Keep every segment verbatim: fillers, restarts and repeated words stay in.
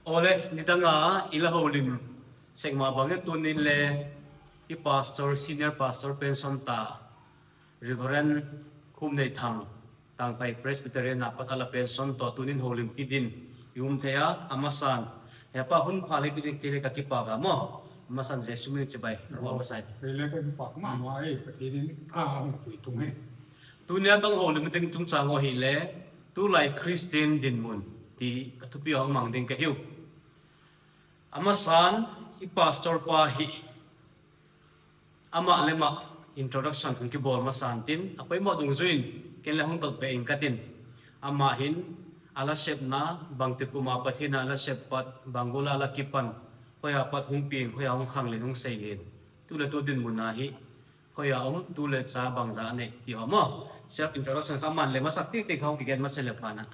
Ole, nidanga i la houlim sek ma bangin tunin le i pastor, senior pastor pension ta, Reverend Khumneithang, Tangphai Presbyterian a pat a la pension to tunin houlim kit in i um thei a, amasan, hepa hun pha le kit in kile ka kipa ga mo, amasan Jesu min chibai, mo sai. Hei le ka kipa ma ma e, Pathen in a hung pui tum he. Tunia kang houlim ding chungchang u ahile, tulai Christian dinmun ti ka thupi hung mang ding ka hiu. Amasan, i pastor pa hi, ama le ama introduction hung kibol masan tin, apoimo dungjuiin, ken le hung dot be ing katin. Ama hin, a la sepna, bangti kum a Pathen a la sep pat, bang gol a la kipan, hoiya pat hung peng, hoiya hung khanglen, hung seilen. Tu le tu dinmun a hi, hoiya um, tu le cha bangza anei, ti ho mo. Self introduction kha man le masak titi kha hung kigen masa le pha na.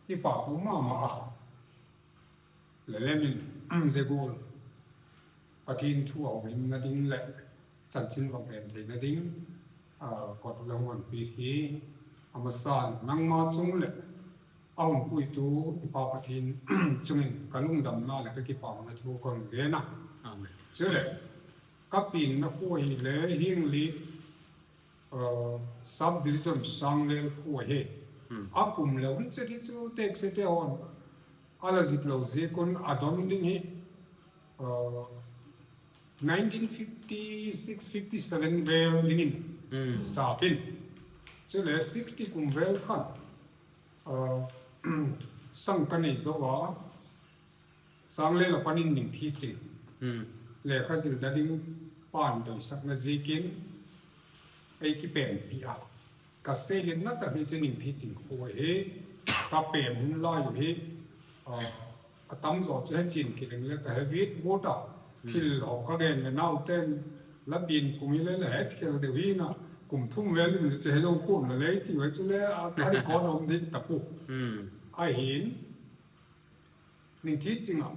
Kipa pu ma ma a. Le le min, Zegol. Pathen thu a houlimna ding le, chanchin vang len theina ding, a, kot le hung anpi hi, amasan, nangma chung le, a hung puitu, i Pa Pathen chungin ka lungdamna le ka kipana thu ka hung gen a. Amen. Chule, ka penna khu ahile, Hingli, uh, subdivision Sanglel khu ahi. Hmm. A kum le hun chet hi chu tek se te hon. A la jip lou jeh un a don ding hi, uh, nineteen fifty-six fifty-seven vel dingin Hmm. sa tin. Chule sixty kum vel khan, uh, sang ka nei jou a, Sanglel a panin Ningthiching. Hmm. Lekha jilna ding pan doisakna jeh in ei kipenpi a. Ka seilen na ta hi chu Ningthiching khu hi ka pen hun lai u hi, a, a tamjo chu he chin kileng le ka he vit vot a. Hmm. Thil ho ka gen le nau ten la bin kum hi le la het khel deu hi na kum thum vel in chu he lo kum la lei ti ve chu le a, a record om ding ta pu. Hmm. Ahin Ningthiching a,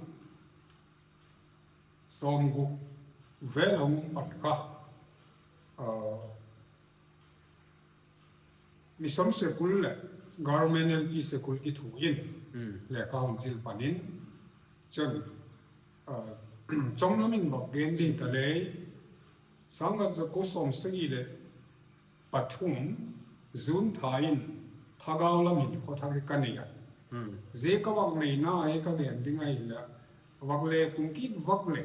somgup vel hung um pat kha, ah, mission school le government L P school kithu in Hmm. lekha hung jil panin, chun, ah, chomlam in bak gen ding ta lei, sang khat ja ko som sagi le pathum, June tha in, Thagau lam in khotha ka nei a. Hmm. Je ka vak neina hi ka gen ding ahile, vak le kum kit vak le.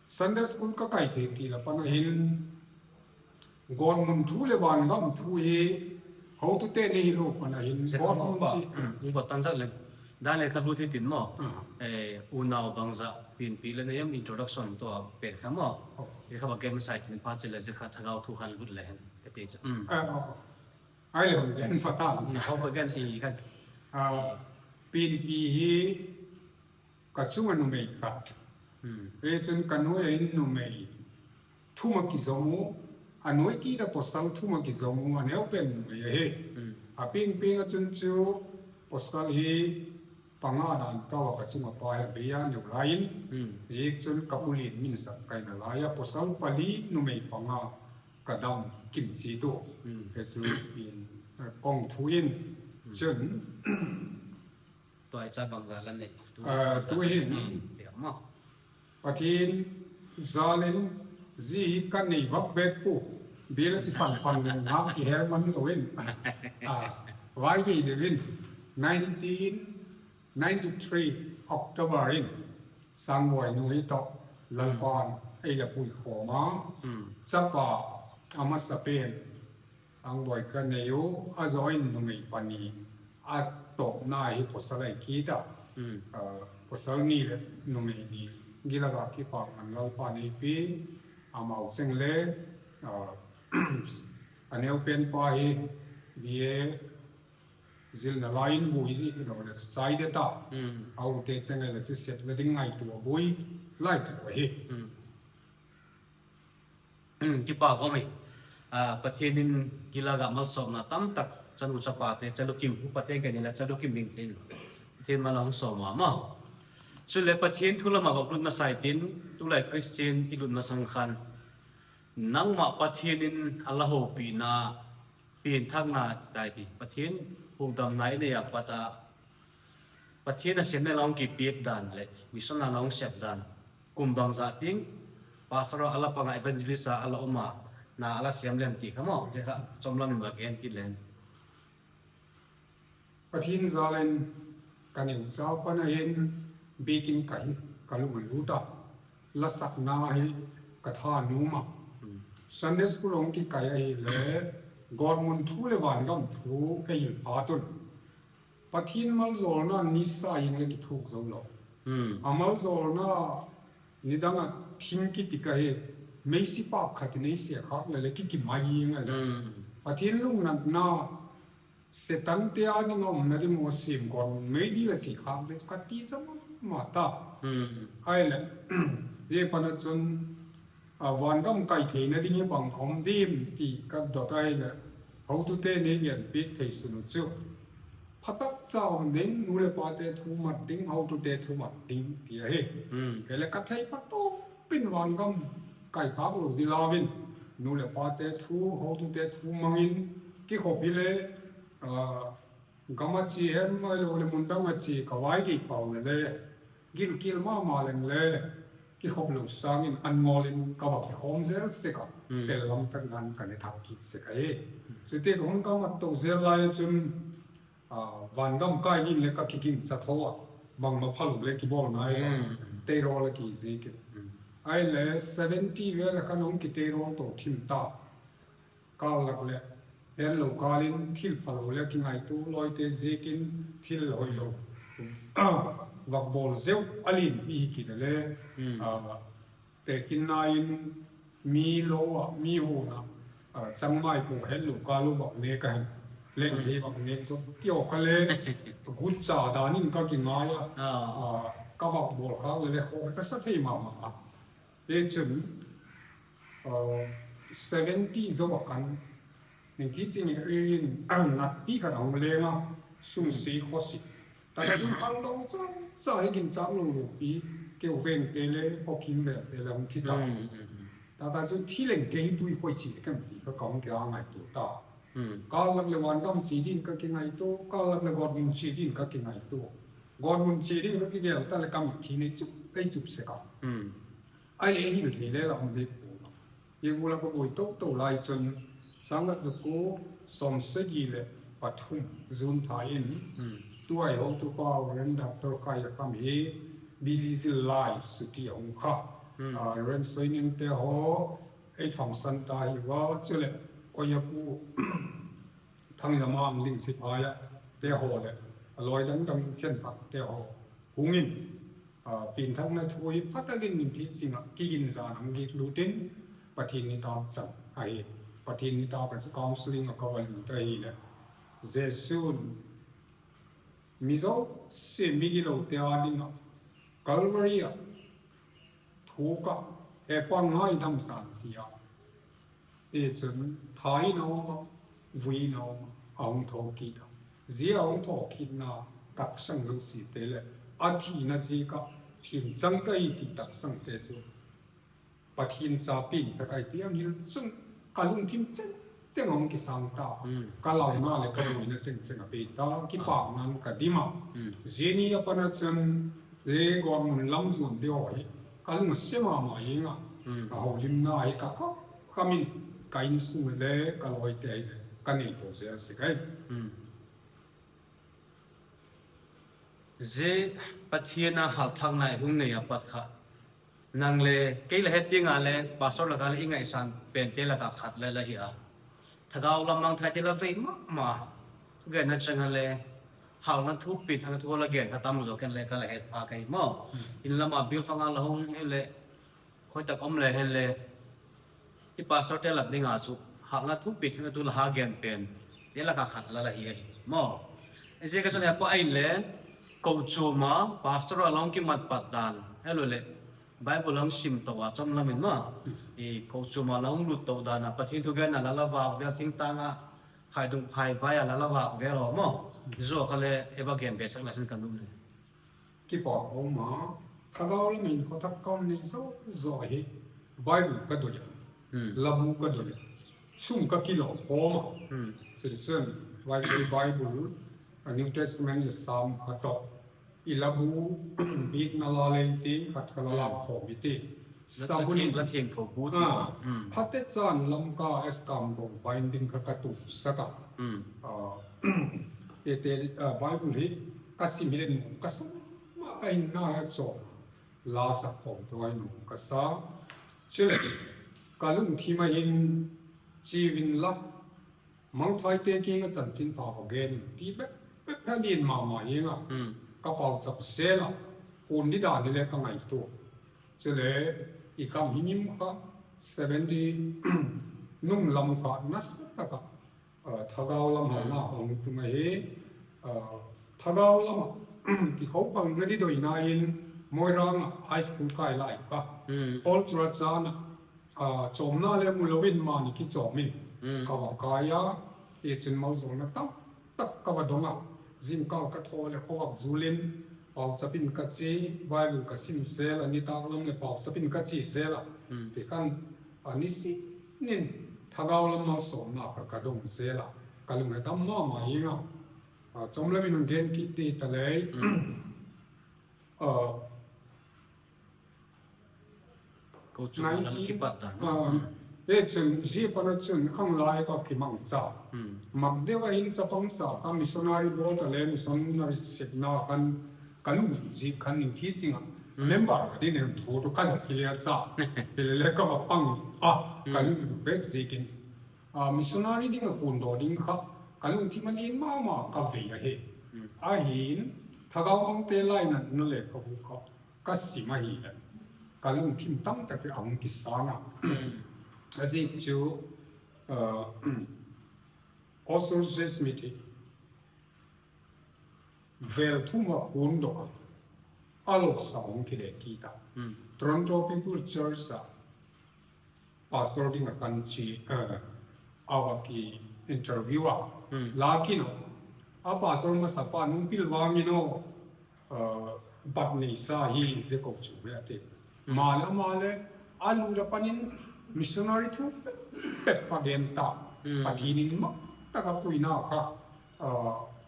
Sunday school ka kai thei ti la pan ahin, gon mun thu le van gam thu hi, houtute nei hilou pan ahin, Je gon ka mun pa, chi. Hmm, ung pa tan jat le. Dan le ka lut hi tin mo. Ah. Eh, unau bangja, penpi le nei em introduction to a pen kha mo. Oh. Lekha ba kem sai tin pa chile je kha Thagau thu han lut le hen. Ka ti chu. Mm. Ah, oh, oh. Ai le hon gen fa ta. Mm, hon gen i kha. Ah, penpi hi ka chunga numei khat. Mm. Hichun ka noiya hin numei thum a kijom u, a noi kit a pasal thum a kijom u, a neo pen numei ahi. Mm. A peng peng a chun chu pasal hi panga dan kau a ka chunga pa hi a bei a neo lai in. Mm. Hichun ka pu lin min sak kai na lai a pasal pali numei panga ka dam kim si tu. Mm. Hichu in, eh, kong thu in Mm. chun Tua hi cha bang jal a nei. Tu Ah, tu hi. Hmm, pia ma. Pathen jal in ji hi ka nei vak bek pu. Bil i fan fan ngam ki hel man lo in. Ah, vai ki de vin. Nineteen ninety-three October in Sangboi nu hi to Lalpan ei la pui khom a. Hmm. Chapa amasa pen Sangboi ka nei u, a join numei pani, a topna hi pasal ahi kit a. Hmm. Ah, pasal ni le numei ni, gilak a kipa man Lalpan eipe, amau cheng le, ah, a neo pen pa hi B A jilna lai in bui ji hilou le chai de ta. Hmm. A u te cheng le chu set le ding ngaito a bui lai tu ahi. Hmm. Hmm, kipa ko mai. Ah, Pathen in gilak a malsomna tamtak, chanu chapa te, chanu kim, upa te, kei ni la chanu kim ding te. Pathen mal a hung som a ma. Chule Pathen thu lam a va lut masai tin, tulai Christian i lut masang khan. Nangma Pathen in a la houpi na, pianthakna ti tai ti. Pathen hukdamna i nei a pat a, Pathen a sem le long kipet dan le mission a long sep dan. Kum bang ja ting, pastor a la panga evangelist a la um a, na la sem lem ti kha mo, je kha chom lam in ba gen ti lem. Pathen jal in ka neu cha pan a hin bikin ka hi ka lung a lut a. La sakna hi ka tha numa. Hmm. Sunday school ong ki kai a hi le, God mun thu le van gam thu ka hil pha tun. Pathen maljolna nisa ing le kithuk zo lo. Hmm. A maljolna nidang a thing kiti ka hi, meisi pap khat nei se khak le le ki kimai ing le. Hmm. Pathen lungnatna Satan te a ding a umna ding mo sim kon mei di la chi khak le ka ti sa ma ta. Hmm. Ai le, ye pana chun, a, van gam kai theina ding hi bang om dim ti ka dot ai le, hotu te nei gen pik thei sun u chu. Phatak cha um ding, nu le pa te thu mat ding, hotu te thu mat ding ti a hi. Hmm. Ke le ka thei pa to pin van gam kai phak lo di lavin, nu le pa te thu, hotu te thu mangin, ki khop hi le, a, gam a chi hem, ai lo le mun dang a chi, ka vai ki pau le le, gilkel mama leng le, ki khop lo sangin an ngol in ka va ki khom zel sek a, hmm, pel lam tak nan ka ne thak kit sek a e. Chute ka hung ka mat to zel lai chun, a, van gam kai din le ka ki ging cha tho a, bang ma pha lo le ki bol nai lo, hmm, te ro le ki zi ki. Hmm. Ai le seventy vel a ka nong ki te ro to thim ta. Kal lak le, en lo kalin thil pha lo le kingaito loi te zikin thil hoi lo. Vak bol zeu a lin pi hi kit le, hmm, a, te kin na in mi lo a, mi ho na, a, chang mai ko het lo ka lo vak ne ka hen. Leng hi vak ne zo ti o ka le, gut cha dan in ka kingai a, ah, a, ka vak bol ka le le ho ka sa thei ma ma a. Te chun, uh, seventy zo a kan, ning ki ching ri rin, nat pi khat a hung leng a, sung si, kho si. Ta chun kal lo cha, cha hi kin chak lo lo pi, keu veng te le, kho kim veng te le, hung thi ta. Hmm, hmm, hmm. Ta ta chun thi leng ke hi tui khoi chi le kan ti ka kong ke a ngai tu ta. Hmm. Kal lak le van gam chi din ka ki ngai tu, kal lak le God mun chi din ka ki ngai tu. God mun chi din ka ki gel ta le kam thi nei chup, ei chup se ka. Hmm. Ai le hil thei le la hung ve pu. Ye bu la ko boi to to lai chun, sang khat za ko som sagi le pathum June tha in, hmm, tu ai ho tu pa Reverend Doctor Khai a kam hi, B D C lai suti a hung kha. Hmm. Ah, Reverend Soining te ho, ei function ta hi va, chule, oi a pu, Thang Lamang ling si pa ya, te ho le, a loi dang dang khen khat te ho, hung in, A, pin thakna thu hi phatah in min thi singa, kigin jan ang gik lutin, Pathen ni tak chang ahi. Pathen ni tak a chu counseling a ka va lut ahi le. Jesu'n mi jouse mi gilou te a dinga Calvary a thuk a, he pa ngaidam tan tia. Hichun, tha in a um a, vui in a um a, a hung thokit a. Zia a hung thokitna taksang jouse te le, a thina ziak a, thim chang ka hi ti taksang te chu, Pathen cha pin ka hi ti a hil chun, ka lungthim cheng cheng a hung kisang ta. Hmm. Ka launa le ka buaina cheng cheng a bei ta, kipaknan ka dim a. Hmm. Zia ni a pat a chun, le gor mun lam zuan ding ho hi, ka lung a sia mama jeng a. Hmm. Ka houlimna hi ka kham kham in, ka insung le ka loi te hi ka nei to zel sek ahi. Hmm. Zia Pathen a halthakna i hung nei a pat kha, nang le kei la het ding a le, pastor lak a le i ngaisang pen te lak a khat le la hi a. Thagau lam mang thei te la vei mama. Gen na chang a le, halna thu, pin thakna thu la gen kha tam zo ken le ka la het pha ka hi mo. Hmm. In lam a bil fang a la hung hi le, khoi tak om le hen le, i pastor te lak ding a chu, halna thu, pin thakna thu la ha gen pen te lak a khat la la hi ahi mo. Zia ka chun he pa ahin le, kochom a pastor a la hung kimat pat dan, he lo le, Bible a hung sim to a chom lam in ma. I kochom a la hung lut to dan a, Pathen thu gen a la la vak vel, thingtang a haidung phai vai a la la vak vel ho mo. Zo kha le, e va gen be sak la sin ka num le. Kipak um a, thagau lam in ko thak kam ni zo zo hi, Bible ka dol a. Hmm. Labu ka dol a. Sum ka kilo pom a. Hmm. Sir chun, Bible, Bible, a New Testament le Psalm ka to. Ilabu, bikna la lei ti, khat ka la la khom i ti. Sabun in la theng tho bu ti. Phate chan Lamka Eskam Bou binding kha ka tu saka. Ete Bible hi ka sim hi le nu ka sa ma ka in na ha cho la sa khom to ai nu ka sa. Chule ka lungthim a hin chi vin la Mangthai te kiang a chanchin pha ka gen ti bep bep pha lin mama hi nga. Ka pau chap sela. Kun di dan ni le ka ngai tu. Chule i kam hi nim kha seventy nung lam kha nasa taka thagau lam hal na hong tu ma hi thagau lam ki khau pang na di doi na in Moirang a high school kai lai ka. Paul Churachan a chomna le mu lovin mani kichomin ka va kaya, i chun mau zong na tam tak ka va dong a, zingkal ka tho le khovak zulin pau chapin ka chi, Bible ka sim sela, ni tak lam le pau chapin ka chi sela. Ti khan a ni si nin thagau lam mal sawmna ka ka dong sela, ka lung he tam ma ma hi nga. Chom lamin gen ki ti ta lei. Ko chu lam kipat ta. E chun ji pana chun khang lai ka kimang cha. Mak deu a hin chapang cha ka missionary bol ta le missionary sep na kan ka lu ji kan in ki chinga. Member ka din em tho to ka ja ki le cha. Pele le ka va pang a ka lu bek ji kin. A missionary ding a kun do ding kha ka lungthim a lin ma ma ka ve a he. A hin thagau mang te lai na na le ka bu kha. Ka sim a hi le ka lungthim tam tak a hung kisang a. A zik chu Oswald Smith hi vel thum a kun do a, a lo sa hung ki le ki ta. Toronto People Church a pastor ding a kan chi a va ki interview a la ki no. A pastor masa pa nung pil vang i no. Bat nei sa hi ze ko chu ve ati. Male male a lu da panin missionary thu pep pa gen ta. Pathin in ma ta ka puina kha.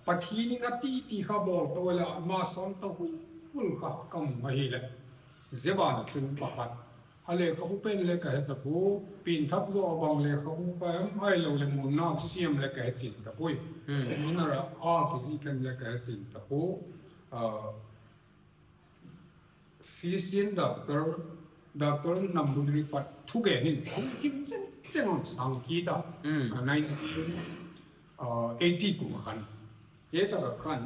Pathin in a ti ti kha bol to la ma son to hui ul kha kam ma hi le. Ze ba na chun pa khat. A lekhabu pen le ka he ta pu, pin thak zo a bang lekhabu ka em, ai lo le mun nak siam le ka he chin ta pui. Seminar a a kizi ken le ka he chin ta pu. Physician doctor, doctor Nambudri pat thu ke nin, thu kim chen chen on sang ki ta. Nineteen eighty kum a khan. He ta ka khan.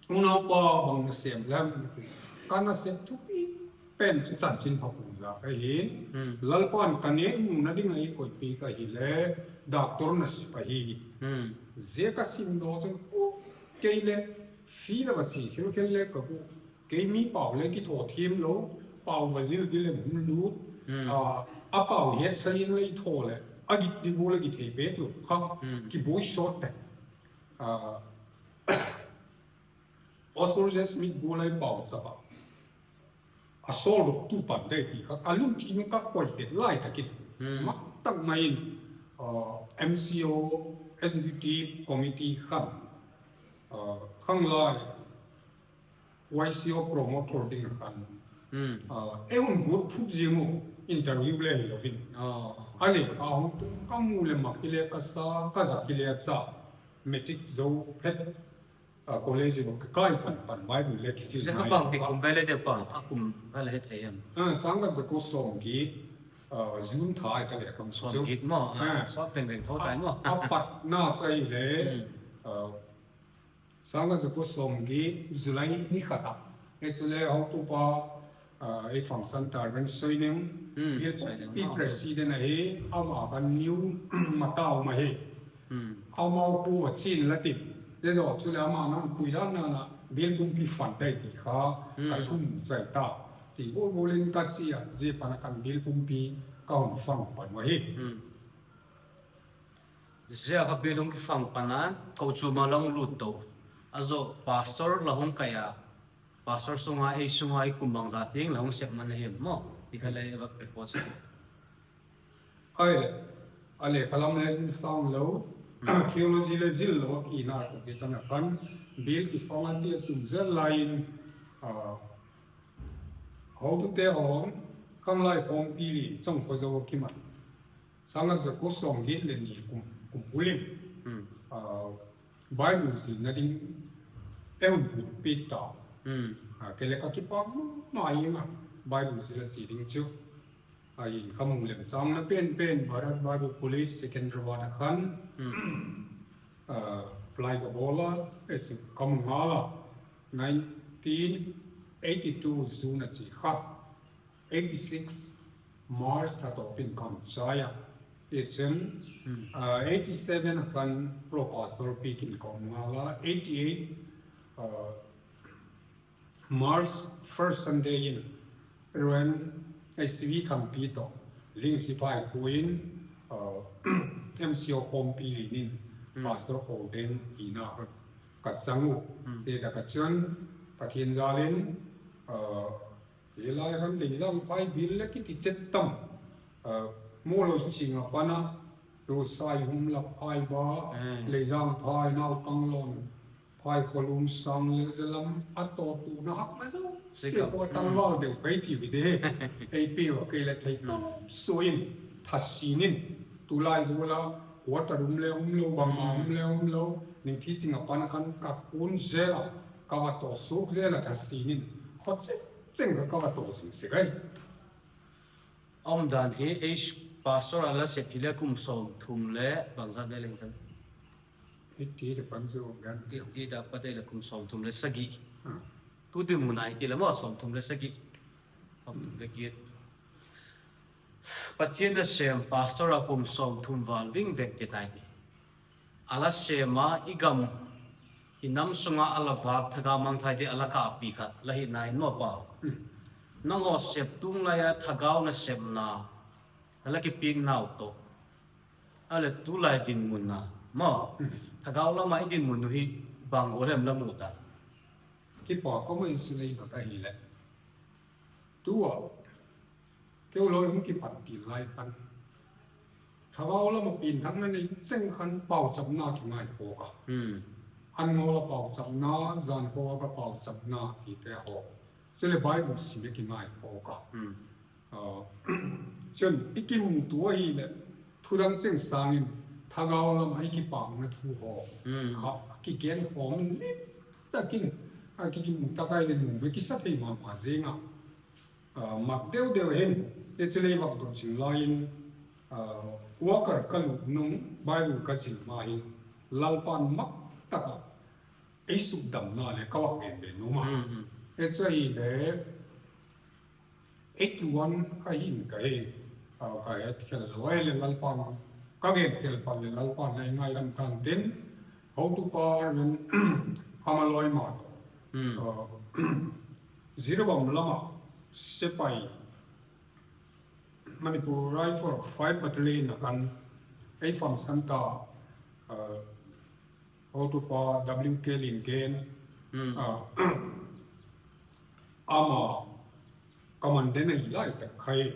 Unaupa bang nasem lem, ka nasep thupi pen chu chanchin pha pu la ka hin. Lalpan ka neh mu na ding a i koipi ka hi le, doctor nasep ahi. Zia ka sim do chun, u, kei le, fi la va chi khel khel le ka bu. Kei mi pau le ki tho thim lo, pau va zil dil le mun lut. A pau het sa yin le i tho le, a git di bu le ki thei pek lo, kha, ki bui short te. Oswald Smith bu lai pau chapa. A sol dok tu pan dai ti kha, ka lungthim ka koi det lai takin. Mak tak mai in, M C O, Executive Committee khan, khang lai, Y C O promoter ding khan. E hun gut phut jing u interview le hi lovin. A le ka hung tu ka mu le mak ile ka sa, ka za ile cha. Matric zo phet. College bo ka kai pan pan mai bu le ki si. Ka bang ti kum ve le de pa, a kum ka le he thei em. Sang ka za ko som gi, June tha ai ka le kam som. Som gi mo, so peng peng tho tai mo. A pat na chai le, sang ka za ko som gi, July ni kha ta. E chu le ho tu pa, ei function ta ren soi ning, bil pi president ahi, ama ka new matau ma hi. Amau pu a chin la tin. Le zo chu le ama nang pui dan na na bil pumpi fan dai ti kha ka thum chai ta. Ti bol bol in ka chi a, zia pana kan bil pumpi ka hung fang pan wa hi. Zia ka bil hung ki fang pana, ko chu ma long lut to. A zo pastor la hung kai a. Pastor sunga, ei sunga, i kum bang za ting la hung sep man hi mo. Ti ka le va pe ko se. Ai le, a le kalam le zil sang lo, theology le zil lo, ki na ko ki ta na kan, Bill kifang a ti a tum zel lai in, ah, houtute hon, khanglai khompi li chang ko zo kiman. Sanga za ko som gin le ni kum, kum bulim. Hmm. Ah, Bible zilna ding e hun pi ta. Hmm. Ah, kei le ka kipa ma inga Bible zil a chi ding chu. Ahin ka mu lem chang na pen pen Bharat Bible College Secunderabad a khan, hmm, ah, apply ka bol a, eh, si ka mu ngal a, nineteen eighty-two June a chi kha, eighty-six March tha to pin kam chai a. I chun, hmm, ah, eighty-seven a khan Pro Pastor pi kin ka mu ngal a, eighty-eight, ah, March first Sunday in, Reverend H C V Thangpi to, Ling Sipai ko in, uh, M C O khompi li nin, hmm, Pastor ko den ina ka chang u. Hmm. Te ta ka chun, Pathen jal in, uh, te lai kan Leijang phai bil le kiti chet tam, uh, mo lo chi nga pana, to sai hum la phai ba, hmm, Leijang phai nau pang lon, phai kolum sang le zelam a to tu na hak na zo. Sika. Se ko tangval deu kai ti vi de. Ei pe wa kei le thei to. Hmm. So in, tha si nin, tu lai bu la, quarter um le um lo, bang ma um le um lo, ning thi sing a pan kan ka kun zela, ka va to suk zela tha si nin. Khot cheng cheng ka, ka va to sing se kai. Om dan hi, ei pastor a la sep hi le kum som thum le bang zat le leng tan. Hiti de pan zo gan. Hiti da pa de le kum som thum le sagi. Hmm. Tu ding mun a hiti le mo som thum le sagi. Som thum le giet. Pathen na sem pastor a kum som thum val ving vek te tai ni. A la sem a, i gam, i nam sunga a la vak thagau mangthai te a la kap pi khat, la hi nai no pa. Hmm. Nang ho sep tung lai a thagau na sem na, a la kipik nau to. A le tu lai din mun na, mo, hmm, thagau lama i din mun nu hi bang o lem la mu ta. Kipa ko mo insulei ba ka hi le. Tua, keu lo hung kipat pi lai khan. Thagau lama pin thang na nei cheng khan pau chapna ki ngai kho ka. Hmm. An ngo la pau chapna, zan kho ka pau chapna ti te ho. Sile Bible si le ki ngai kho ka. Hmm. Ah, chun, i kimu tu ahi le, thu dang cheng sangin, thagau lama i kipakna thu ho. Hmm. Kha, ki gen khom in, takin, a ki kimu ta kai le nu, me ki sa thei ma ma zinga. Ah, mak deu deu hin, te chu lei vak dot ching lai in, ah, worker ka lut nung, Bible ka zil ma hin, Lalpan mak taka, ei suk damna le ka vak gen be nu ma. Hmm, hmm. Te chu ahi le, eighty-one ka hin ka he, ah, ka het khel lo, ai le Lalpan, ka gen khel pan le Lalpan le ngai lam kan tin, hotupa ren, ama loi ma to. Hmm. Ah, Jiribam lama, sepai, Manipur Rifle five Battalion a kan, ei fam san ta, ah, hotupa W K Lingen, hmm, ah, ama, commandant ahi lai tak khai.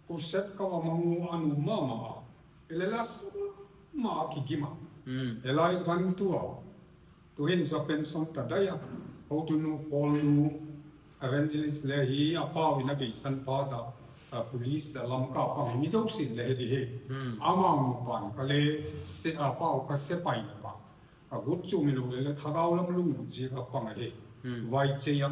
Kuset ka va mangu anu mama. Ele la sama ki gima. Hmm. Elai gan tua. Tu hin sa pension ta daya. Hotunu, Paul nu, Evangelist le hi, a pau ina be san pa ta, a police a lam ka pang mi zo sin le di he. Hmm. Ama mu pan ka le se a pau ka sepai na pa. A gut chu mi lo le le thagau lam lung ji ka pang he. Hmm. Vai che ya,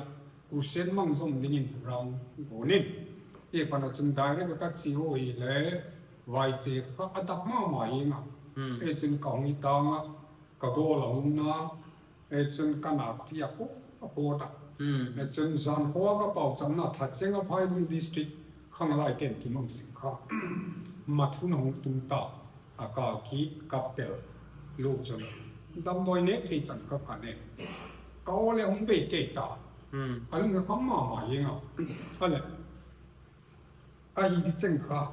ku sen mang zong ding in rang go nin. E pana chun direct ka chi ho hi le, vai che ka a dak ma ma hi nga. Hmm. E chun ka hung i ta nga, ka go la hung na, e chun ka nak ti a pu, a pu ta. Hmm. E chun zan ko ka pau chang na tha cheng a Phailung district khang lai ken ki mang sing kha. Ma thu na hung tung ta. A ka ki ka pel lu chun. Damdoi ne thei chan ka ka ne. Ka o le hung bei kei ta. Hmm. A lung ka ma ma hi nga. A le. Ka hi di cheng kha.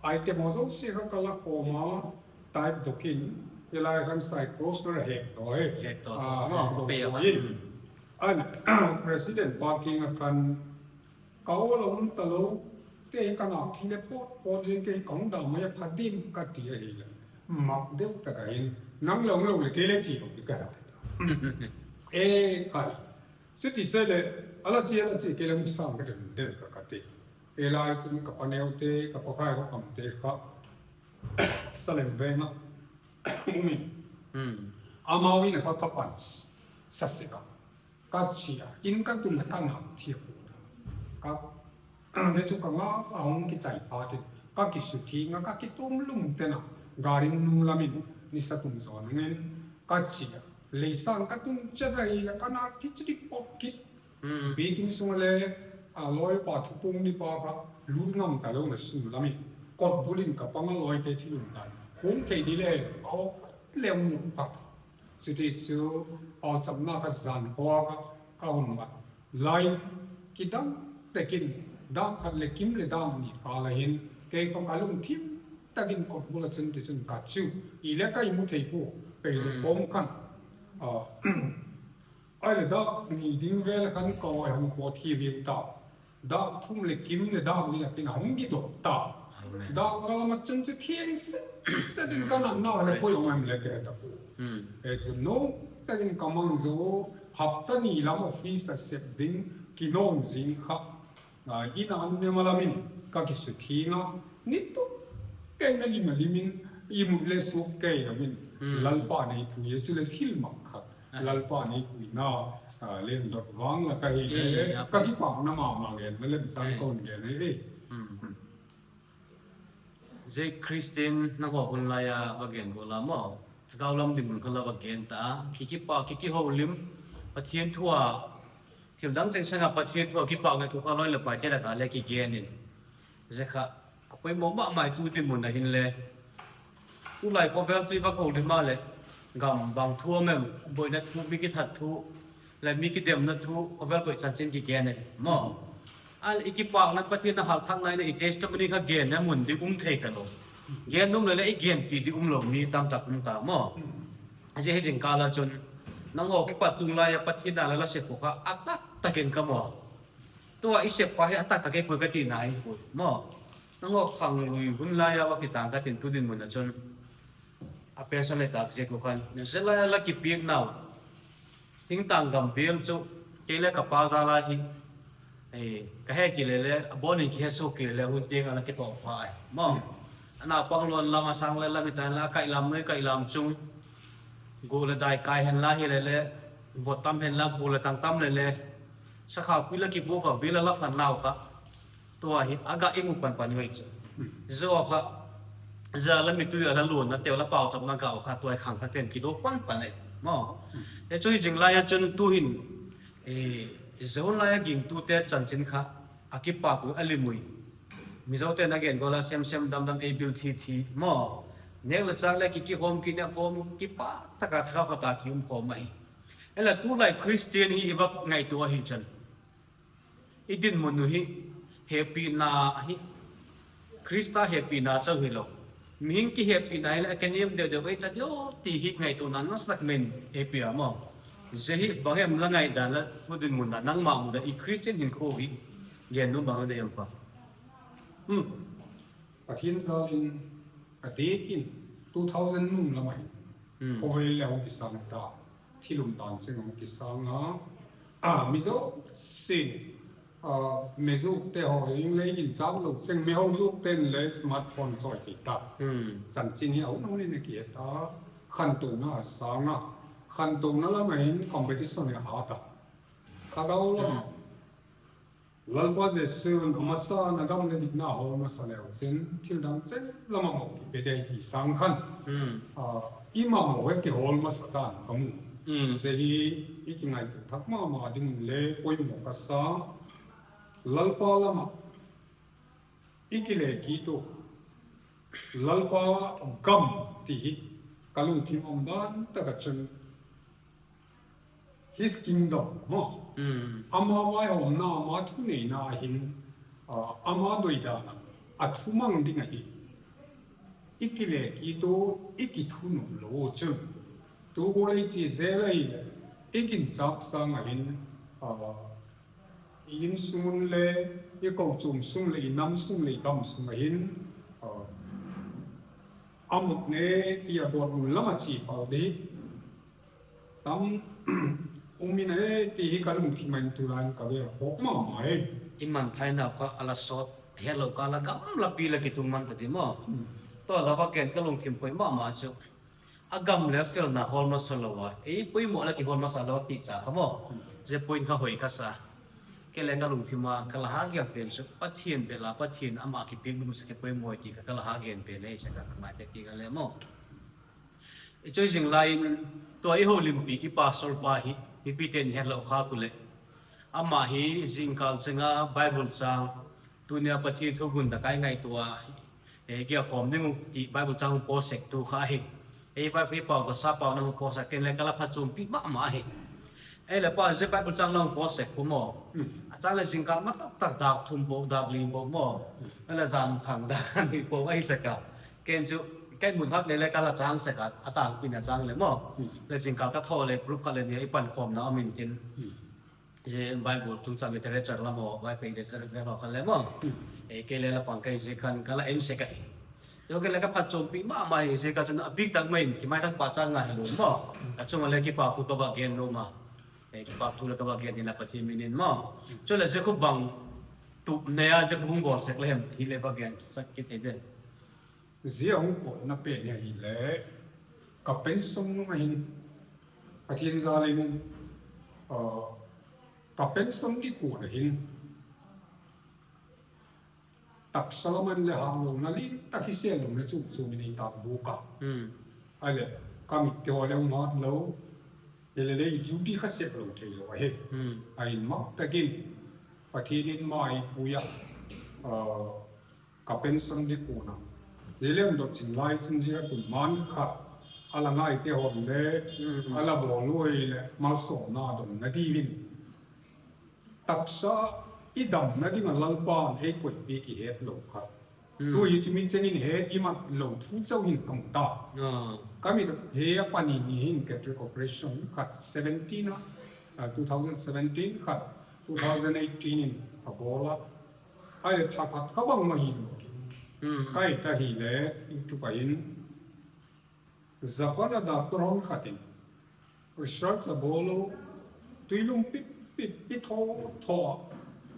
Ai te mo zo si kha ka la ko ma. Type dokin. Ilai kan sai cross na hek to he. Hek to. Ah, ha, to pe to ya. In. Hmm. An, President parking a kan Ka o lo um ta lo, te ka nak thi le pot, pot jeng ke ka hung da mai a pha dim ka ti ahi le. Mak deuh ta ka hin, nang lo lo le ke le chi lo ka ta. E, ai. Chuti chule, ala chi, ala chi, kei le mu sang ka den den ka kati. E lai chun ka paneo te, ka pakai ka kam te kha. Salem venga. Umi. Hmm. Amau in ka tapan. Sasika. Ka chia. In ka tum ka na thia. Ka Ve chu ka nga a hung kichai phat in, ka kisuthi nga ka kitum lum tena, garin nung lamin, nisa tum zon ngin, ka chia. Leisang ka tum chet a hi la ka na kichuti pop kit. Hmm. Bikin sung le, a, loi pa thupung ni pa ka, lut ngam ta lo na sung lamin. Kot bulin ka panga loi te thilun ta. Hung thei di le, a ok le mu pa. Chuti chu, a chapna ka zan hoa ka, ka hun mat. Lai kidang takin, dang khat le kim le dang ni kal a hin, kei pa ka lungthim takin kot bula chun ti chun ka chu, i le ka imu thei pu, pei le pom khan. A, ai le dak ni ding vel khan ka oi hung pot hi viu ta. Dak thum le kim le dak ni a kin a hung kidot ta. Amen. Dak nga lama chun chu thiang set, set in ka nat na le poi ong em le ke ta pu. Hmm. E chu no, takin ka mang zo, hapta ni lam office a sep ding, kinong zing kha. A, in a an ne malamin, ka kisuthi nga, ni tu, kei na lim a limin, imut le suk kei lamin, Hmm. Lalpa nei pui, Jesu le thil mak kha. Ah. Lalpa nei pui na, a, len dot vang la ka hi Eh, le, eh, ka kipak na ma ma ngen, na lem sang Eh. Kon ngen, eh, eh. Hmm. Zia Christian nangho hun lai a va gen go la mo. Thagau lam dinmun kha la va gen ta. Ki kipa, ki kihoulim. Pathian thu a. Thil dang cheng sanga Pathian thu a kipa ngai thu kha loi le pai te la ka le ki gen in. Zia kha. A poimo ma mai tu dinmun a hin le. Tulai khovel chu i va houlim a le. Gam bang thu a mem. Boina thu, mi kithat thu. Le mi kidemna thu, khovel boi chanchin kigen e, mo. Al i kipakna Pathian a halthakna in i testimony kha genna mun ding um thei ta lo. Gen nom le le i genpi ding um lo mi tamtak um ta, mo. Ahi jeh hin jingkal a chun, nangho kipat tung lai a Pathian a la la sep kha a taktak in ka mo. Tua i sep pa hi a taktak e pui ka tina hi pui, mo. Nangho khanglui hun lai a va kitang ka tin tu dinmun a chun. A person le tak jeh ko khan. Zia lai a la kipiak nau. Thingtang gam bial chu. Kei le ka pa jal a hi. Eh, ka he kile le, a bon in kihe suk kile le, hun tiang a la kitoh pha ai. Mo. Ana pang lon lam a sang le lam i tan la, kai lam noi, kai lam chung. Go le dai kai hen la hi le le. Vot tam hen la, bu le tang tam le le. Sakha pui la kibu ka, bial a la phan nau ka. Tua hi, a ga i mu pan pan hi chu. Hmm. Zo kha, za la mi tui a la lun na teu la pau chap na ga kha tua khang kha ten kido pan pan e. Mo. Hmm. E chu hi jing lai a chun tu hin, e, zo lai a ging tu te chanchin kha, a kipa ku a limui. Mizo te na gen go la sem sem dam dam e bil thi thi. Mo. Nek la chang le ki ki hom ki ne hom kipa taka thaka kha ta ki um khom mai. Ela tu lai Christian hi i va ngai tu a hi chan. I dinmun u hi, hepina hi, Krista hepina chau hi lo. Mihing kihepina hi le, a kenem deu deu ei ta deu, ti hi ngaituna nasatak men hepi a mo. Zia hi bang em la ngaidan la, thu dinmun la, nangma mu da i Christian hinkho hi, gen nu bang de em pa. Hmm. Pathian jal in a tekin two thousand nung lam ahi. Hmm. Khovel le hung kisang ta. Thil um dan cheng hung kisang a. A, mi jouse, a, me juk te ho, eng le in chang lo cheng me hung juk ten le smartphone choi ti ta. Hmm. Chanchin hi a hun hun in a kihe ta. Khantouna a sang a. Khantouna lam a hin competition hi a ta. Thagau lam. Hmm. Lalpa Jesu'n amasa na gam le dikna hol masa leu chun, thil dang cheng lam a mo kipe ding ti sang khan. Hmm. A, ima mo he kihol masa dan ka mu. Hmm. Zia hi i kingaitua thak mama ding le poimo ka sa. Lalpa lam a i kile kit u. Lalpa gam ti hi ka lungthim um dan tak a chun. His kingdom, mo. Hmm. Ama vaihomna, ama thuneina a hin, a, ama doidana, a thumang ding ahi. I kile kit u, i kithunom lo u chun. Tu bol ei chi zel ahi, i ginchak sang a hin, a, i insung un le, i kochom sung le, i nam sung le, i gam sung a hin, a, a mut ne ti a bol un lam a chi pau ding. Tam umin e ti hi kalungthim a in tulai in kave khop mama e. Iman thaina kha ala sot, hello kala gamla pi la kitung man ta ti mo. To la va ken kalungthim poi mama chu. Agam le felna hol masa lou a, ei poimo la kihol masa lou ti cha kha mo. Je point kha hoi kasa. Kei le kalungthim a kala ha gel pen chu Pathen bela Pathen ama kipik lum sa ke poimo ti kha kala ha gel pen ei sa ka mai te ti ka le mo. I choi jing lai in tua i holimpi i pastor pa hi mipi ten het lou kha kule. Ama hi jingkal chenga Bible chang tunia Pathen thu gun da kai ngai tua. E kia khom ding ti Bible chang post sek tu kha hi. Ei Bible pau ka sa pau na post sek ken le kala pha chumpi mama hi. Ei le pa je Bible chang long post sek ku mo. A chang le jingkal ma tak tak dak thum bo dak ling bo mo. Ei le jam khang dak ni bo ai sek a. Ken chu, ken mun hak le le kala chang sek a, atang pin a chang le mo. Le jingkal ka tho le group kha le ni i pan khom na amin tin. Je Bible tung chang literature la mo, Bible literature le ho kha le mo. E ke le la pang kai je kan kala en sek a. Yo ke le ka phat chom pi mama hi je ka chun a big tak mai ki mai tak pa chang nga hi lo mo. A chung le ki pa khu ka va gen lo ma. E ki pa khu le ka va gen ni na Pathen min in mo. Chu le je khu bang tup ne a je khu hung bol sek le hem hi le va gen sak ki te den. Zia hung potna pen hi ahile, ka pension nung ahin, Pathen jal in, uh, ka pension dikon ahin, taksa lam ahin le hanglouna lentah kisel lou le chu chu min ei tah buk a. Ahile, ka mit te ho le hung hat lou, le le le duty kha sep lou thei lou ahi. Ahin mak takin, Pathen in mai pui a, uh, Ka pension dikon a. Lelem dot chin lai chin jia kun man khat. Ala ngai te hon le, ala bol lui le, malsomna dong na diuvin. Taksa i damna ding a Lalpan ei koipi kihet lou khat. Tu hi chu mi chengin he i mat lou thu chauh hin ka mu ta. Ka mit he a pani ni hin Catholic operation khat seventeen a, ah, two thousand seventeen khat, two thousand eighteen in a bol a. Ahile tha khat kha bang ma hi lo. Kai ta hile, YouTube a hin. Japan a doctor hon khat in. Research a bol u. Tuilum pip pip i tho tho a.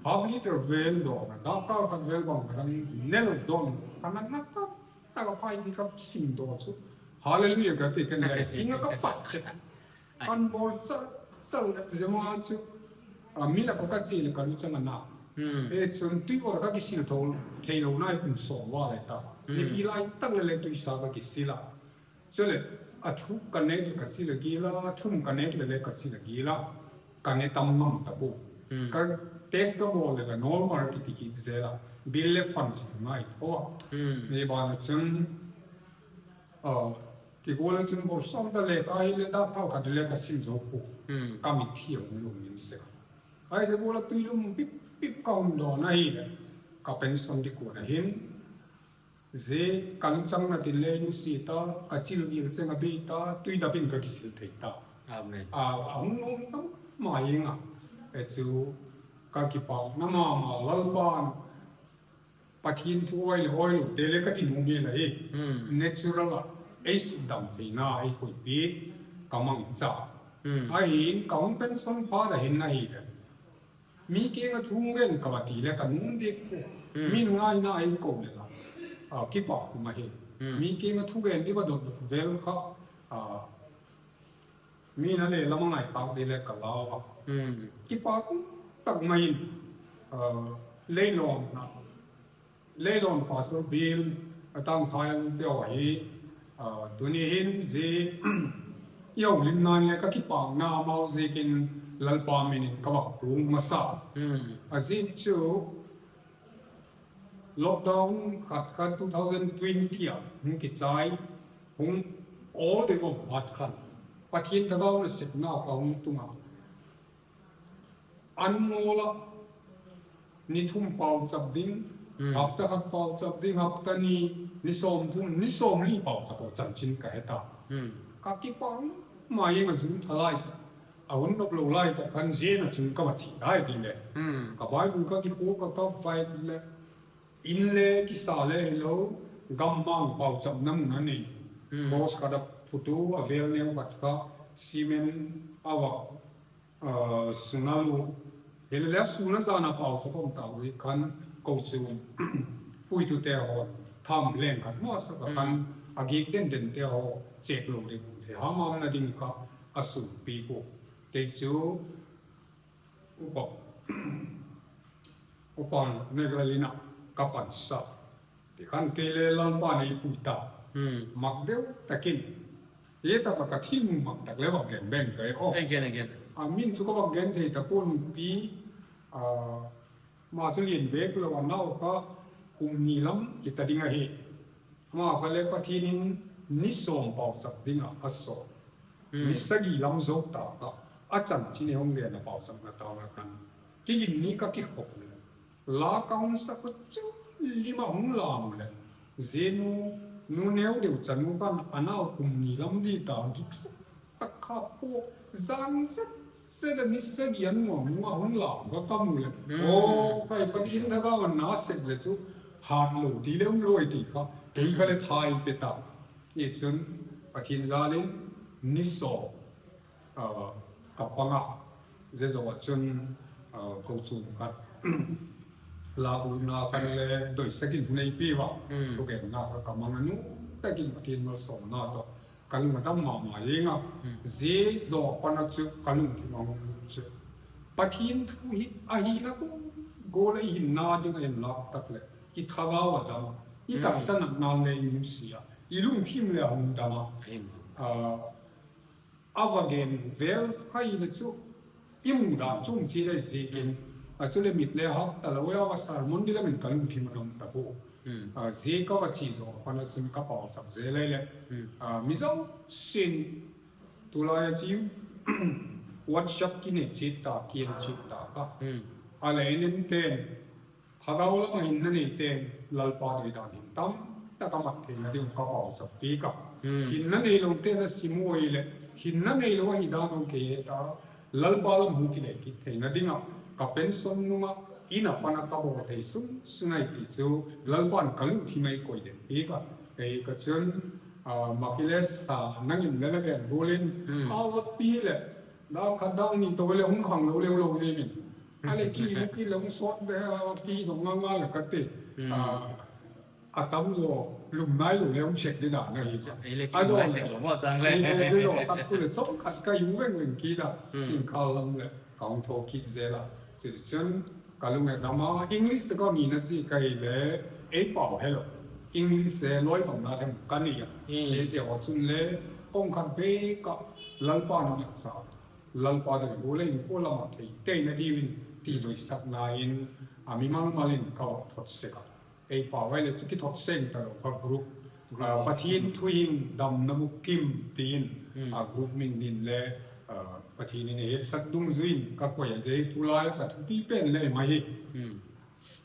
Half liter vel don a. Dakal khat vel bang khat ne lou don. Kana na ta ta ka pai di ka sim don chu. Hallelujah ka ti kan ga singa ka pat che. Kan bol chal chal le, jema chu, a, mi la ko ka che le ka lu chang ana. E chun tui ko ka kisil tho, thei lou nai kum som va le ta. Le pi lai tak le le tui sa ka kisil a. Chule, a thum ka nek le ka chil a gil a, a thum ka nek le le ka chil a gil a. Ka ne tam ngam ta bu. Ka test ka bol le la normal kiti kit zel a. Bil le fan chi ngai tho. Ni ba na chun, a, Kigol a chun bol som ta le ka hi le da thau khat le ka sim zo pu. Ka mit hi a hung lum in se. Ahile bol a tuilum pip pip ka hung don ahile. Ka pension dikon ahin. Je ka luchang na tin le nu si ta, ka chil gil cheng a bei ta, tui dap in ka kisil thei ta. Amen. A, a hung lum tam ma ing a. E chu ka kipah na mama Lalpan. Pathen thu oi le oi lo, de le ka ti nom e la e. Natural a, ei sudam theina, ei koipi, ka mangcha. Ahin, ka hung pension phat a hin ahi le. Mi kenga thu ngen ka va ti le ka nung dek ko. Min ngaina ei ko le la. A, kipah kum ahi. Mi kenga thu ngen i va dot dot vel kha. A, Min a le lam a ngai tau de le ka lau a. Kipah kum tak mai in, ah, Leilon na. Leilon Pastor Bill, a tang phai ang te ahi, ah, tuni hin ji, i houlim nan le ka kipah na mau ji kin Lalpa min in ka va kung masa. A ji chu, Lockdown khat khat two thousand twenty a hung kichai, hung all the go hat khan. Pathen thagau nasepna ka hung tunga. An mola ni thum pau chap ding, hapta khat pau chap ding, hapta ni, ni som thum, ni som li pau chap pau chanchin ka heta. Ka kipah ma ing a jun thalai ta. A hun nok lo lai ta kan jena chun ka va chi dai ti le. Ka Bible ka kipu ka ka vai le. In le kisa le hello, gammang pau chap na mun a nei. Cross khat a phutu a vel neu khat kha, Cement a va, uh, suna lu. Hele le suna jana pau sa pom ta ui kan ko chu. Puitu te ho, tham leng kan mo sa ka kan, a gik den den te ho, chek lo le bu te ha ma na ding ka a su pi ko. Te chu upa, upa ne ga lina ka pan sa. Ti khan kei le Lalpa nei pui ta. Mak deu takin. Ye ta pa ka thim mak tak le va gen beng kai o. Again, again. A min chu ka va gen thei ta pon pi, a, ma chu lien bek lo a nau ka kum ni lam ki ta ding a hi. Ma ka le Pathian in ni som pau sak ding a, a som. Ni sagi lam zo ta ka. A chan chi ni hong le na pau sak na ta na kan. Ki gin ni ka ki khop le. La ka hung sa ko chu lima hung la mu le. Zenu, nu neu deu chanu kan anau kum ni lam di ta gik sa. Ta kha po zang zet zet a ni sa gi an ngom ngom a hung la ka ka mu le. O, kai Pathian da ga wan na sek le chu. Han lo ti le um lo ti kha. Kei kha le thai pe ta. Ni chun Pathian zalin ni so. Aa, ka panga, ze zo a chun, aa, ko chu ka la u na kan le doi sakin hunei pi va. Thugen na ka ka manga nu, takin Pathian malsomna to. Ka lung a dam mama yenga. Ze zo pana chu ka lungthim a hung chu. Pathian thu hi, a hi na ko, go le hin na ding a en lak tak le. I thagau a dam. I taksa nak nan le i nusia. I lungthim le a hung dam a. Aa, a va gen vel kha i le chu i mu dan chung chi le zikin. A chu le mit le hak ta lo ya va sermon di la min ka lungthim a dam ta ko. A, zi ka va chi zo, pana chun ka pau sak ze le le. A, mi zo sin tu la ya chi WhatsApp ki ne chi ta, ki en chi ta ka. A le nen ten, Thagau lama hinna nei ten Lalpa doi dan hin tam taka mat theina ding ka pau sak pi ka. Hinna nei lo ten a simu oi le, hinna nei lo a hi dan ong ke ta, Lalpa lam hu ki le ki theina ding a, ka pension nunga, ina pana ka bol thei sung, sungai ti chu, Lalpan ka lu thi mai koi den pi ka. Ei ka chun, a, ma ki le sa, nangin le la gen bulin, ka la pi le, Da khat dang ni to le hung khang lo le lo ni min. A le ki mu ki lo sot de a ki dong nga nga le ka te. A, a tam zo lum nai lo le hung sek de da na hi. Ei le ki a zo lum nai sek lo mo chang le. Ei le zo tak ku le chong khat ka yu veng veng ki da. Tin kha lam le ka hung tho ki ze la. Chi chun Ka lung e dam a, English ka ni na si ka hi le, ei pau hello. English e loi bang na them ka ni ya. Ei te ho chun le, kong khat be ka, Lalpa na sa. Lalpa de go le in ko lama thei, thei na di win, ti doi sak na in, a mi mal mal in ka thot se ka. Ei pau e le chu ki thot seng ta lo ka group. Ah, Pathian thu hin damna bukim tin, ah, group min din le, ah, Pathian in hetsah dungjuiin ka koi a, zei thu lai ka thupi pen le mai hi.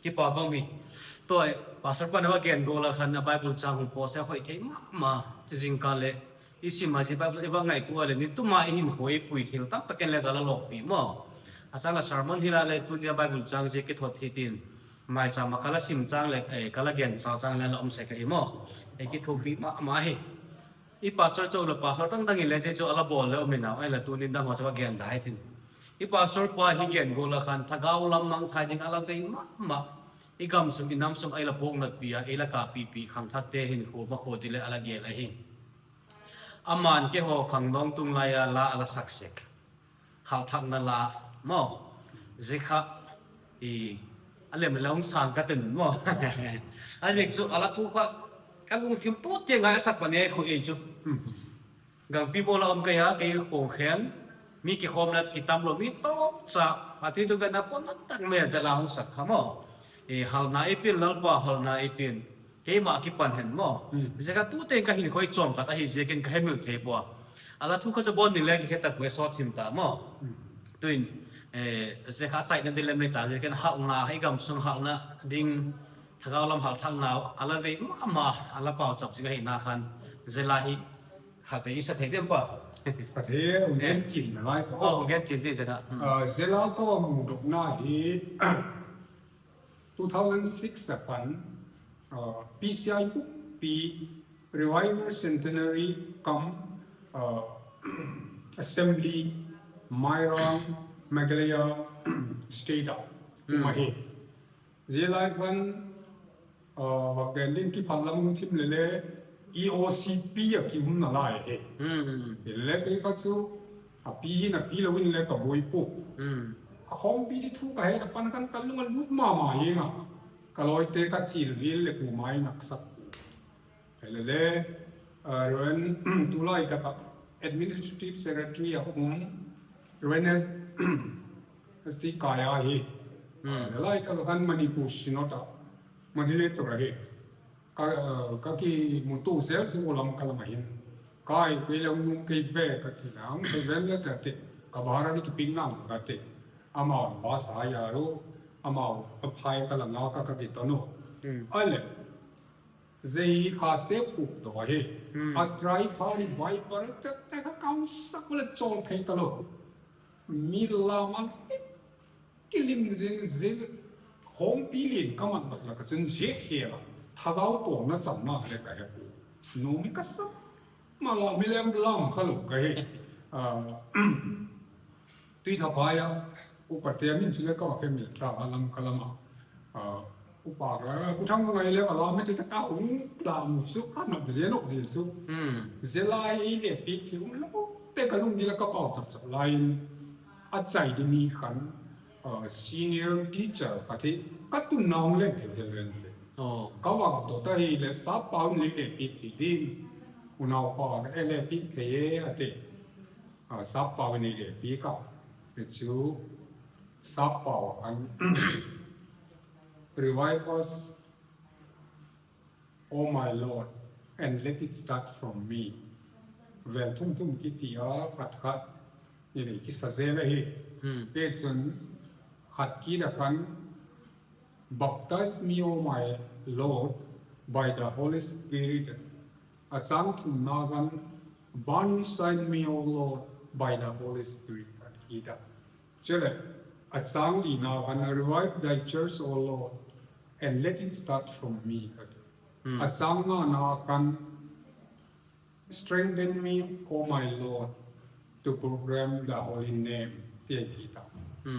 Kipa bang hi. Toi, Pastor pan va gen go la khan na Bible chang hung post a hoi thei mama, jingkah le. I sim a ji Bible i va ngai ko le, ni tuma i hin hoi pui thil tam taken le ka la lok pi mo. A chang la sermon hi la le, tu ni a Bible chang je ki thot hi tin. Mai chang ma ka la sim chang le, eh, ka la gen chang chang le la um se ka hi mo. Eh, ki thupi mama hi. I pastor chu la pastor tang tang i le chu ala bol le um ina, ai la tu ni dang ho chu gen da hai tin. I pastor pa hi gen go la khan thagau lam mang thai ding ala vei mama. I gam sung i nam sung ai la pok nat pi a, ai la ka pi pi khang thak te hin kho ma kho ti le ala gen a hi. Aman ke ho khang dong tung lai a la ala sak sek. Hal thak na la, mo. Zikha, i, a lem le hung sang ka tin, mo. A zik chu, ala thu kha, ka lung thim tu te ngai sak pa ne khu e chu. Gang pi mo la om ka ya, ka i khong khen, mi ki khom la ki tam lo, mi to cha, a ti tu ka na pon na tak me ja la hung sak kha mo. E, hal na i pin, Lalpa hal na i pin. Keima kipan hen mo. Zeka tu te ka hin khoi chom ka ta hi zekin ka hemil thei po. Ala thu kha chu bon ni le ki kheta pue so thim ta mo. Tuin, eh, zeka chai na dilem le ta zekin hal na, hai gam sung hal na ding thagau lam hal thak na, ala vei mama, ala pau chap zing hi na khan, zela hi, ha te i sa thei dem pa. Sa thei, ung gen chin na lai ko. Oh, ung gen chin te zena. Ah, zela ko mu dok na hi, Two thousand six a pan, uh, P C I bukpi Revival Centenary cum, uh, Assembly, Mairang, Meghalaya State a um ahi. Zia lai khan, ah, va ken ding kiphal lam thim le le E O C P a kium nalai ahi. Hi le le kei kha chu a pi hin a pi lo in le ka boi pu. A khompi di thu ka he na pan khan ka lung a lut ma ma hi nga. Ka loi te ka chil vil le ku mai nak sak. Hi le le, ah, Reverend tulai ta ka Administrative Secretary a um Reverend S T Kaya hi. Hi le lai ta ka kan Manipur Synod a moderator ahi. Ka, ah, ka kimuto zel si u lam ka lam ahin. Kai kei le um kei ve ka ti nang kei ven le ta te ka bahara ni ki ping nang ka te. Amau ba sa ya ru amau ka phai ka la nga ka ka ki tanu. Ale. Zei kha step uk to ahi. A try pha hi bai par te te ka kam sak le chong thei ta lo. Mi la man kilim zing zing khompi lin ka man mak la ka chun zia khel a thagau tawna chamna le ka he pu. Nomi ka sa ma la mi lem lam kha lo ka he. Ah, Tuithaphai a upa te min chu le ka va family ta a lam ka lam a. Ah, upa ka ku thang ngai le ka la mi te ka hung la mu chu a na je no je chu. Zia lai i le pi ki um lo te ka lung di la ka pau chap chap lai in. A chai di mi khan, ah, senior teacher ka thi ka tun nang le ke ke le. Ka va to ta hi le sa pau ni le pi ki din. U nau pa ka le pi ke ye a te. Ah, sap pau ni le pi ka. Chu sap pau an Revive us, O my Lord, and let it start from me. Vel thum thum kiti a khat khat ni le kisa zel ahi. Te chun khat kit a khan Baptize me, O my Lord, by the Holy Spirit. A chang thumna khan, Burn inside me, O Lord, by the Holy Spirit. Khat kit a. Chule, a chang lina khan, Revive thy church, O Lord, and let it start from me. A chang ngana khan, Strengthen me, O my Lord, to proclaim the holy name. Ti ahi ta.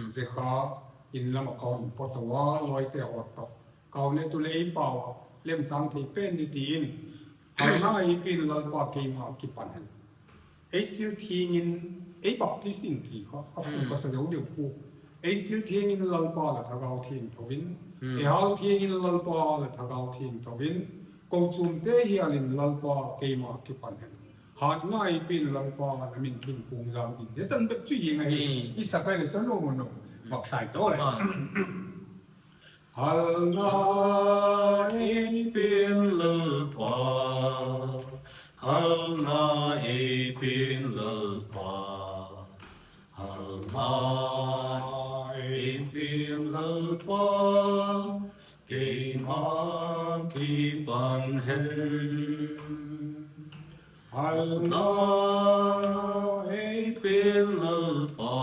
Zia kha in lam a ka hung pot uva, loi te hot to. Ka hung ne tu le i pau a, lem chang thei pen ni ti in. Halna ei pen Lalpa keima kipan hen. Ei sil theng in, ei baptize in ti kha, a fu ka sa deu deu pu. Ei sil theng in Lalpa le Thagau Theng tho in. Ei hal theng in Lalpa le Thagau Theng tho in. Ko chum te hial in Lalpa keima kipan hen. Hatna ei pen Lalpa na min thingkung jam in. Zia chan bep chu i ngai. I sa kai le chan lo mo no. Mak sai to le. Halna ei pen Lalpa, halna ei pen Lalpa, halna ei pen Lalpa, keima kipan hen. Halna ei pen Lalpa,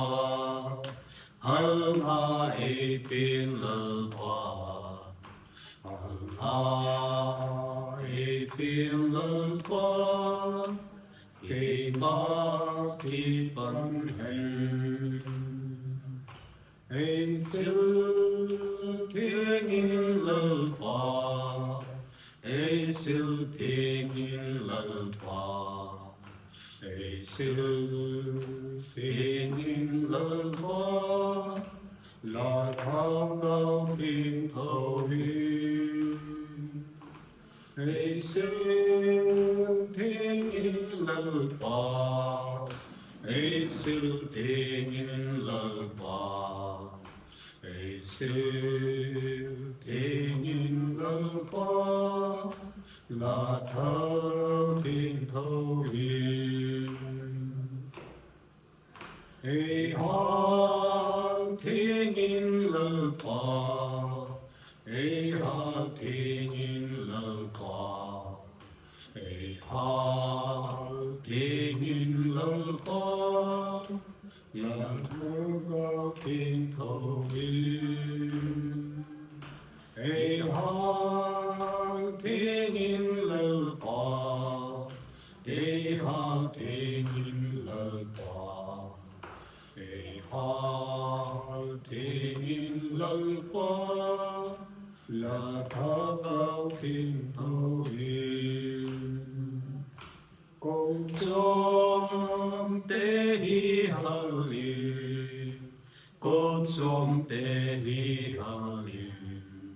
halna ei pen Lalpa, halna ei pen Lalpa, keima kipan hen. Ei sil theng in Lalpa, ei sil theng in Lalpa, ei sil theng in Lalpa, la Thagau Theng tho in. Ei sil theng in Lalpa, ei sil theng in Lalpa, ei sil theng in Lalpa, la Thagau Theng tho in. Ei hal theng in Lalpa, ei hal theng in Lalpa, ei hal theng in Lalpa, la Thagau Theng tho in. Ei hal theng in Lalpa, ei hal theng in Lalpa, la thagau thengtah in, kou chomte hi hal in, kou chomte hi hal in,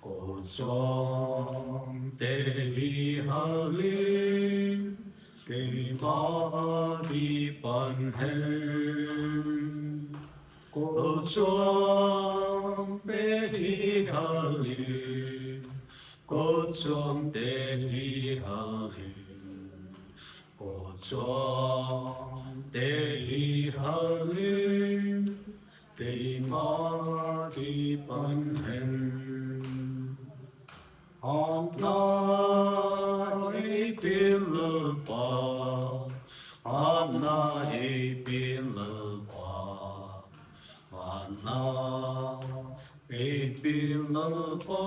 kou chomte hi hal in, keima kipan hen. Kou chomte hi hal in, kou chomte hi hal in, kou chomte hi hal in, keima kipan hen. Hatna eipeh in Lalpa, hatna eipeh in Lalpa, hatna eipeh in Lalpa,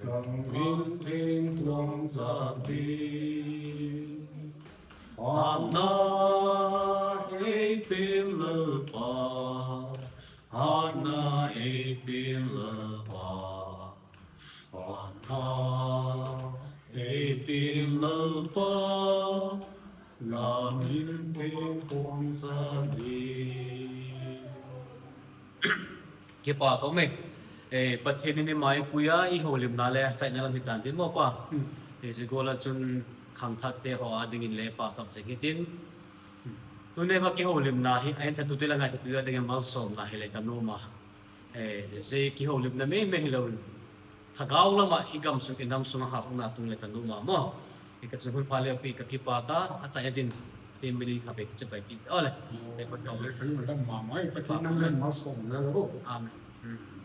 nangin thengtah jing ding. Hatna eipeh in Lalpa, hatna eipeh in Lalpa, hatna eipeh in Lalpa, nangin thengtah jing ding. Kipa tou me. Eh, Pathen in eima eipui a, i houlimna le achaina lam hitan tin mo Pa. Eh, hiche gola chun khangthah te ho a dingin le pachat jing hitin. Tuni a kihoulimna hi, ahin thatu te le ngaithatu te dingin malsomna hile kanom a. Eh, hiche kihoulimna meimei hilou in, lhagao lama i gamsung i nam sunga hahna tung le kanom a mo. Ika chun hun pha le pi ka kipa ta, achaina din, tin mini kha pe chibai pi. Ole. Te ko to le. Kan lam mama, Pathen in nang le malsomna lo. Amen. Hmm.